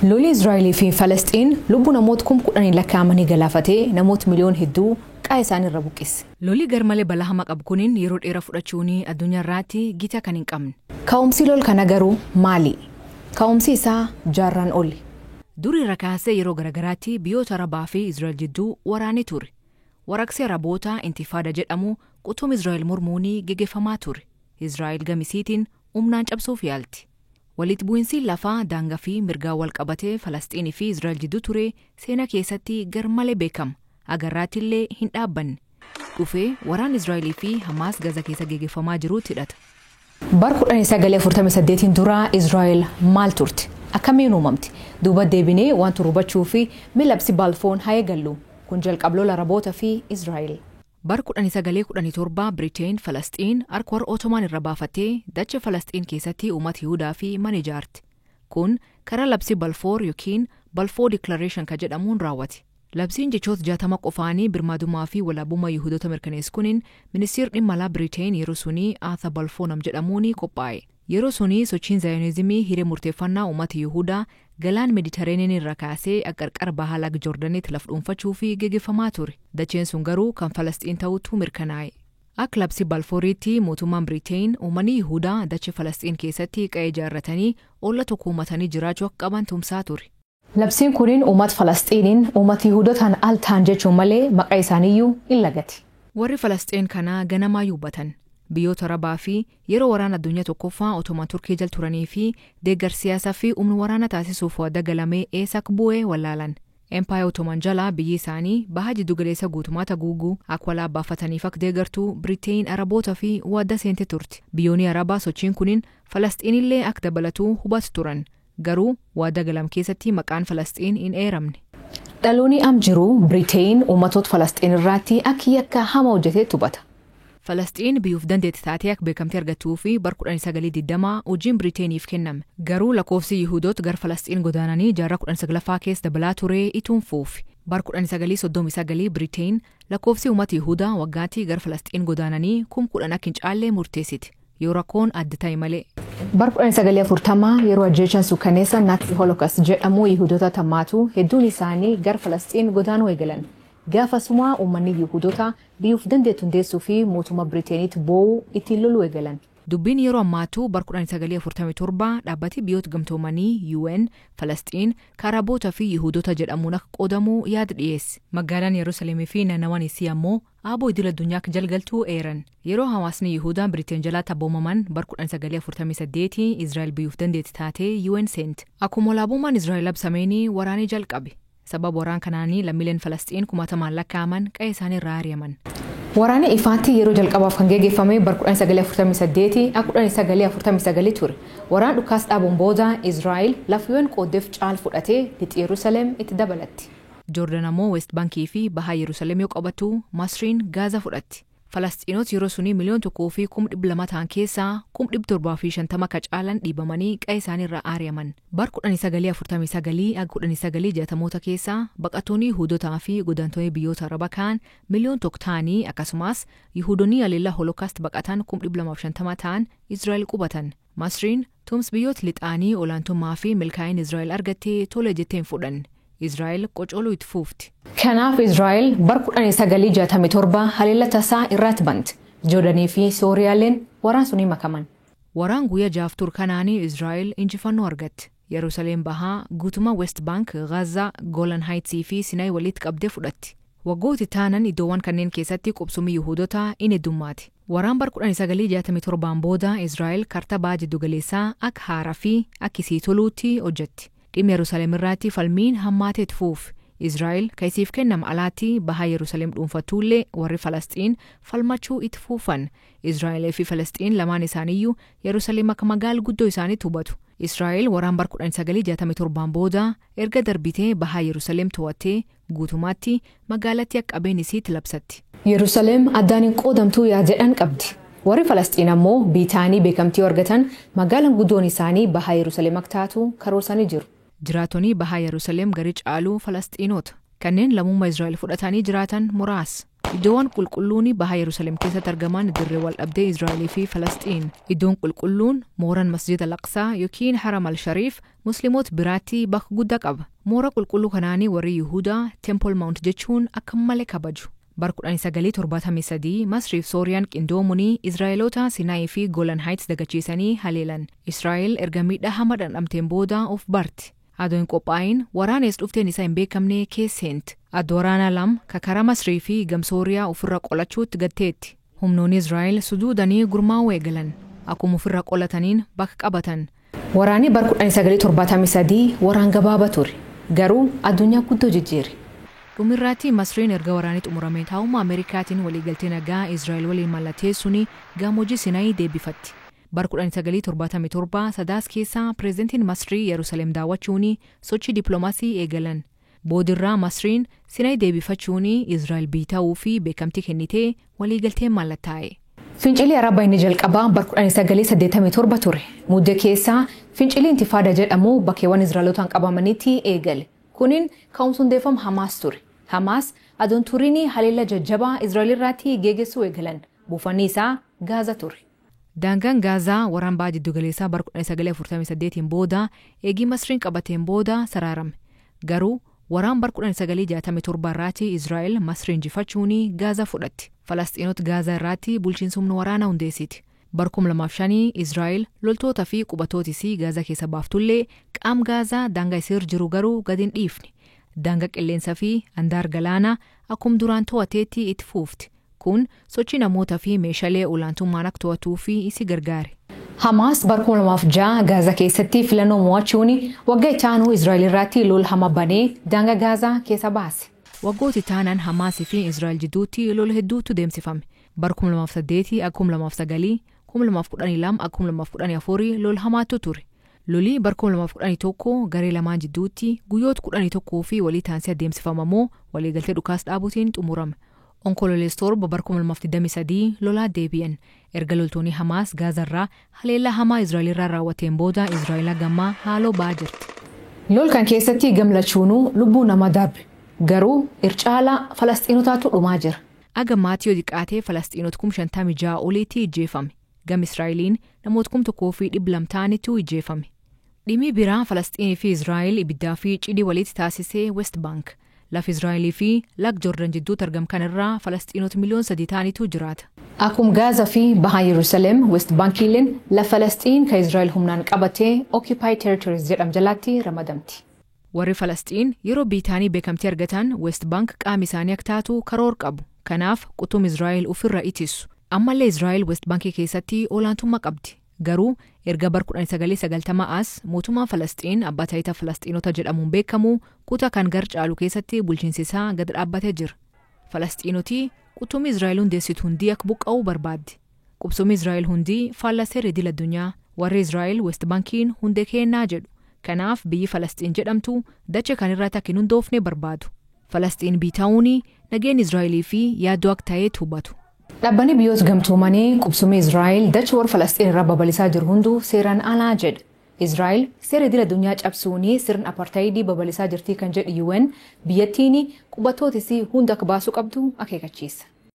Lolli Israa'elii fi Falasxiin lubbuu namoota 10,000 lakkaa'amanii galaafatee namoota miliyoon hedduu qa'ee isaaniirra buqqise. Lolli garmalee balaa hamaa qabu kuniin yeroo dheeraa fudhachuun addunyaa irratti gita kan hin qabne. Ka'umsi lol kana garuu maali? Ka'umsi isaa jaarraan oli. Durii irra kaasee yeroo garaagaraatti biyyoota Arabaa fi Israa'el jidduu waraanni ture. Warraaqsi Arabootaa Intifaada jedhamu qutum Israa'el mormuun geggeeffamaa ture. Israa'el gamisiitiin humnaan cabsuuf yaalti. Walitti bu'iinsi lafaa daangaa fi mirgaa wal qabatee Falasxiinii fi Israa'el jidduu ture seenaa keessatti garmalee beekama. Agarraatti illee hin dhaabbanne. Dhufee waraan Israa'elii fi Hamaas Gaza keessa geggeeffamaa jirutti hidhata. Bar 1948 dura Israa'el maal turte? Akkamiin uumamte? Duuba deebinee waan turu hubachuu fi labsi Balfoon haa eegallu. Kun jalqaba lola Arabootaa fi Israa'el. Bar 1917 Biriteen Falasxiin harka warra Otomaan irra baafattee dacha Falasxiin keessatti uummata Yihudaa fi mana ijaarte. Kun karaa labsi Balfoor yookiin Balfour Declaration kan jedhamuun raawwate. Labsiin jechoota 60 qofaanii birmadummaa fi walaabummaa Yihudoota mirkaneessu kuniin ministeerri dhimma alaa Biriteen yeroo sunii Arthur Balfour nam jedhamuun qophaa'e. Yeroo sunii sochiin Zaayonizimii hiree murteeffannaa uummata Yihudaa galaan Meeditiraaniyan irra kaasee qarqara bahaa laga Joordaniitti laf dhuunfachuu fi geggeeffamaa ture. Dacheen sun garuu kan Falasxiin ta'utu mirkanaa'e. Akka labsi Balfooriitti mootummaan Biriteen uummanni Yihudaa dachee Falasxiin keessatti qe'ee ijaarratanii olla tokko uummatanii jiraachuu akka qaban tumsaa ture. Labsiin kuniin uummata Falasxiiniin uummata Yihudotaan al ta'an jechuun malee maqaa isaaniiyyuu hin lagate. Warri Falasxiin kanaa ganamaa yuubbatan. Biyyoota Arabaa fi yeroo waraana addunyaa tokkoffaa Otomaan Turkii jala turanii fi deeggarsa siyaasaa fi humna waraanaa taasisuuf waadaa galamee eessa akka bu'e wallaalan. Empaayera Otomaan jalaa biyyi isaanii baha jiddugaleessa guutummaa haguuguu akka walaa baafataniif akka deeggartuu Biriteen Araboota fi waadaa seente turte. Biyyoonni Arabaa sochiin kuniin Falasxiinillee akka dabalatuu hubatu turan. Garuu waadaa galam keessatti maqaan Falasxiin hin eeramne. Dhaloonni am jiru Biriteen uummatoota Falasxiin irratti akka yakka hamaa hojjetee hubata. Falasxiin biyyuuf dandeetti taatee akka beekamtii argattuu fi bar 1920 hojiin Biriteeniif kenname. Garuu lakkoofsi Yihudoota gara Falasxiin godaananii jaarraa 19ffaa keessa dabalaa ture ituun fuufi. Bar 1939 Biriteen lakkoofsi uummata Yihudaa waggaatti gara Falasxiin godaananii 10,000 akka hin caalle murteessite. Yoo rakkoon adda ta'e malee. Bar 1940 yeroo ajjeechaan suukaneessa Nazi Holocaust jedhamu Yihudoota tammaatu hedduun isaanii gara Falasxiin godaanuu eegalan. Gaafasuma uummanni Yihudoota biyyuuf dandeettu hundeessuu fi mootummaa Biriteeniitti boo'uu ittiin loluu eegalan. Dubbiin yeroo ammaatu bar 1947 dhaabbati biyyoota gamtoomanii UN Falasxiin Araboota fi Yihudoota jedhamuun akka qoodamu yaada dhiyeesse. Magaalaan Yerusaalemii fi naannawaan isii ammoo aaboo idil addunyaa akka jalgaltuu eeran. Yeroo hawaasni Yihudaa Biriteen jalatti abboomaman bar 1948 Israa'el biyyuuf dandeetti taatee UN seente. Akkuma walaabummaan Israa'el labsameenii waraanni jalqabe. Sababa waraan kanaanii lammiileen Falasxiin kumaatamaan lakkaa'aman qe'ee isaanii irraa ari'aman. Waraanni ifaatti yeroo jalqabaaf kan geggeeffame bar 1948 akka 1949 ture. Waraan dhukaas dhaabuun booda Israa'el lafa qooddeef caal fudhatee lixa Yerusaalem itti dabalatti. Joordan ammoo West Baankii fi bahaa Yerusaalem yoo qabatu Masriin Gaaza fudhatti. Falasxiinota yeroo sunii 1,200,000 ta'an keessaa 750,000 akka caalan dhiibamanii qe'ee isaanii irraa ari'aman. Bar 1949 akka 1960moota keessaa baqattoonni Yihudotaa fi godaantonni biyyoota Arabaa kaan 1,000,000 ta'anii akkasumas Yihudoonni haleellaa Holokaast baqatan 250,000 ta'an Israa'el qubatan. Masriin tumsa biyyoota lixaanii olaantummaa fi milkaa'ina Israa'el argattee tole jettee hin fudhanne. Israa'el qocoluu itti fuufti. Kanaaf Israa'el bar 1967 haleella tasaa irratti bante. Joordanii fi Sooriyaaleen waraan sunii makaman. Waraan guyyaa jaaf ture kanaanii Israa'el injifannoo argatte. Yerusaalem bahaa guutummaa West Bank, Gaza, Golan Heights fi Sinai walitti qabdee fudhatti. Waggooti taanan iddoowwan kanneen keessatti qubsummi Yihudotaa in heddummaate. Waraan bar 1967 booda Israa'el karta baha jiddugaleessaa akka haaraa fi akka isii toluutti hojjetti. Dhimma Yerusaalem irratti falmiin hammaateet fuuf. Israa'el kan isiif kennama alaatti bahaa Yerusaalem dhuunfattuullee warri Falasxiin falmachuu itti fuufan. Israa'elee fi Falasxiin lamaan isaaniiyyuu Yerusaalem akka magaala guddoo isaaniitti hubatu. Israa'el waraan bar 1967 booda erga darbitee bahaa Yerusaalem to'attee guutummaatti magaalattii akka qabeen isiitti labsatti. Yerusaalem addaan hin qoodamtuu yaa jedhan qabdi. Warri Falasxiin ammoo biitaanii beekamtii argatan magaalaan guddoon isaanii bahaa Yerusaalem akka taatu karoorsanii jiru. Jiraatonni bahaa Yerusaalem gari caaluu Falasxiinota. Kanneen lammummaa Israa'el fudhatanii jiraatan muraasa. Iddoowwan qulqulluun baha Yerusaalem keessatti argaman dirree wal dhabdee Israa'elii fi Falasxiin. Iddoon qulqulluun mooraan Masjida Al-Aqsaa yookiin Haram al-Shariif Musliimoota biraatti bakka guddaa qaba. Moora qulqulluu kanaanii warri Yihudaa Temple Mount jechuun akka malee kabaju. Bara 1973 Masriif Sooriyaan qindoomuun Israa'eloota Sinaayii fi Golan Heights dagachiisanii haleelan. Israa'el erga miidhaa hama dhandhamteen booda of barti. Adoo hin qophaa'in waraanes dhufteen isaa hin beekamne keesseent. Adda waraanaa lam ka karaa Masrii fi gam Sooriyaa ofirra qolachuutti gatteetti. Humnoonni Israa'el suduudanii gurmaa'uu eegalan. Akkuma ofirra qolataniin bakka qabatan. Waraanni bara 1973 waraan gabaabaa ture. Garuu addunyaa guddoo jijjiire. Dhumirraatti Masriin erga waraanni xumurame taa'ummaa Ameerikaatiin waliigaltee nagaa Israa'el waliin mallatteessuun gammoojjii Sinaayii deebifatti. Bara 1977 sadaas keessa pireezidantiin Masrii Yerusaalem daawwachuun sochii dippiloomaasii eegalan. Boodirraa Masriin Sinaayii deebifachuun Israa'el biita'uu fi beekamtii kennitee waliigalteen mallattaa'e. Fincilli Arabaa inni jalqabaa bara 1987 ture. Mudde keessaa fincilli Intifaada jedhamu bakkeewwan Israa'elotaan qabamanitti eegale. Kunin ka'umsa hundeeffama Hamaas ture. Hamaas adoon turiin haleellaa jajjabaa Israa'el irratti geggeessuu eegalan. Buufanni isaa Gaaza ture. Daangaan Gaazaa waraan ba'a jiddugaleessaa bara 1948 booda eegii Masriin qabateen booda saraarame. Garuu waraan bara 1967 irratti Israa'el Masrii injifachuun Gaazaa fudhatti. Falasxiinota Gaazaa irratti bulchiinsa humna waraanaa hundeessiti. Bara 2005 Israa'el loltoota fi qubatootis Gaazaa keessa baaftullee qaam Gaazaa daangaa isiir jiru garuu gadi hin dhiifne. Daangaa qilleensaa fi handaar galaanaa akkuma duraan to'ateetti itti fuufti. Kun sochii namootaa fi meeshaalee olaantummaan akka to'atuu fi isi gargaare. Hamaas bara 2006 Gaazaa keessatti filannoo mo'achuun waggaa itti aanu Israa'el irratti lola hama banee daangaa Gaazaa keessa baase. Waggooti taanaan Hamaasii fi Israa'el jidduutti lola hedduutu deemsifame. Bara 2008 akka 2009, 2012 akka 2014 lola hamaatu ture. Lolii bara 2011 garee lamaan jidduutti guyyoota 11 fi walii taansii adeemsifamamoo waliigaltee dhukaas dhaabuutiin xumurame. Onkololeessa 7 bara 2023 lolaa deebi'an. Erga loltoonni Hamaas Gaazarraa haleellaa hamaa Israa'el irraa raawwateen booda Israa'el gammaa haaloo ba'aa jirti. Lol kan keessatti gamlachuunuu lubbuu nama darbe. Garuu ircaala Falasxiinotaatu dhumaa jira. Aga maatii yoo xiqqaatee Falasxiinota 56,000 oliitti ijjeefame. Gam Israa'eliin namoota 1,200 ta'anitu ijjeefame. Dhimmi biraa Falasxiinii fi Israa'el ibiddaa fi cidii walitti taasisee West Bank. Lafa Israa'elii fi lag Joordan jidduutti argamu kanarraa Falasxiinota miliyoona 3 ta'anitu jiraata. Akkuma Gaazaa fi Baha Yerusaalem, West Bankiileen lafa Falasxiin kan Israa'el humnaan qabatee Occupied Territories jedhamu jalatti ramadamti. Warri Falasxiin yeroo Biriitaanii beekamtii argatan West Bank qaama isaanii akka taatu karoor qabu. Kanaaf qutum Israa'el ofirra ittisu. Ammallee Israa'el West Bankii keessatti olaantummaa qabdi. Garuu erga bara 1990 as mootummaan Falasxiin abbaa taayitaa Falasxiinota jedhamuun beekamu kutaa kan gar caalu keessatti bulchiinsi isaa gad dhaabbatee jira. Falasxiinoti qutumii Israa'el hundeessitu hundii akka buqqa'uu barbaaddi. Qubsumni Israa'el hundii faallaa seera idil addunyaa warri Israa'el West Bankiin hundee kennaa jedhu. Kanaaf biyyi Falasxiin jedhamtu dacha kan irratti akka hin hundoofne barbaadu. Falasxiin biitaa'uun nageenya Israa'elii fi yaaddoo akka ta'etti hubatu. Dhaabbanni biyyoota gamtoomanii qubsumni Israa'el dacha warra Falasxiin irraa babal'isaa jiru hunduu seeraan alaa jedha. Israa'el seera idil addunyaa cabsuun sirna apartaayidii babal'isaa jirti kan jedhu UN biyyattiin qubattootis hunda akka baasuu qabdu akeekachiisa.